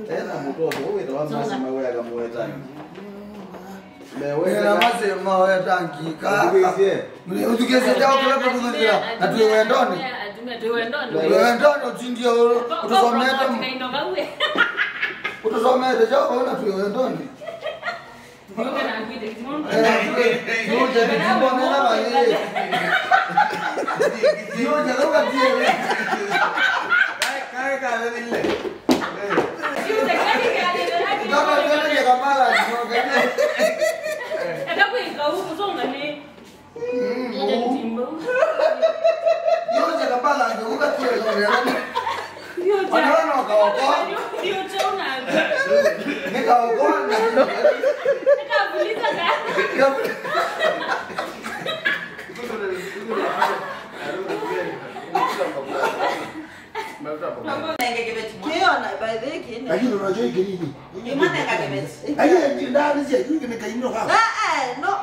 Tena mtoto wewe wa mazima wewe akamwetani. Mewe mazima wewe tangika. Utukeze chao kula kudhurira na tuwendoni. Tuwendoni utindio utusomete. Utusomete chao na tuwendoni. Lakini unajua hiki nini? Aye ndani si hiki ni kaino hapa. Eh no.